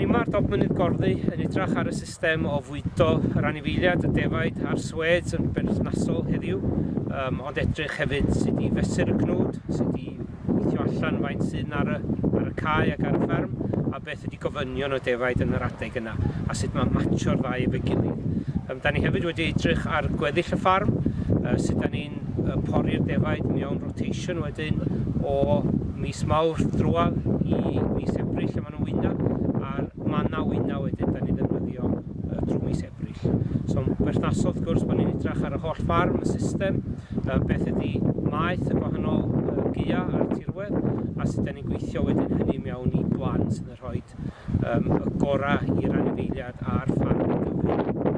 Ni yma ar dop Mynydd Gorddu yn edrach ar y system o fwydo yr anifeiliad, y defaid a'r sweds yn berthnasol heddiw, um, ond edrych hefyd sut i fesur y cnwd, sut i weithio allan faint sydd ar y, ar y cae ac ar y fferm, a beth ydy gofynion y defaid yn yr adeg yna, a sut mae matcho'r ddau efo'i gilydd. Um, da ni hefyd wedi edrych ar gweddill y ffarm, sut da ni'n pori'r defaid mewn rotation wedyn o mis Mawrth drwodd i mis Ebrill lle maen nhw'n wyna, a'r manna wyna wedyn da ni'n ddefnyddio drwy mis Ebrill. So yn berthnasol wrth gwrs bod ni'n edrych ar y holl ffarm, y system, beth ydy maeth y gwahanol gaea a'r tirwedd, a sut da ni'n gweithio wedyn hynny mewn i blan sydd yn rhoi y gorau i'r anifeiliad a'r ffarm i dyfu.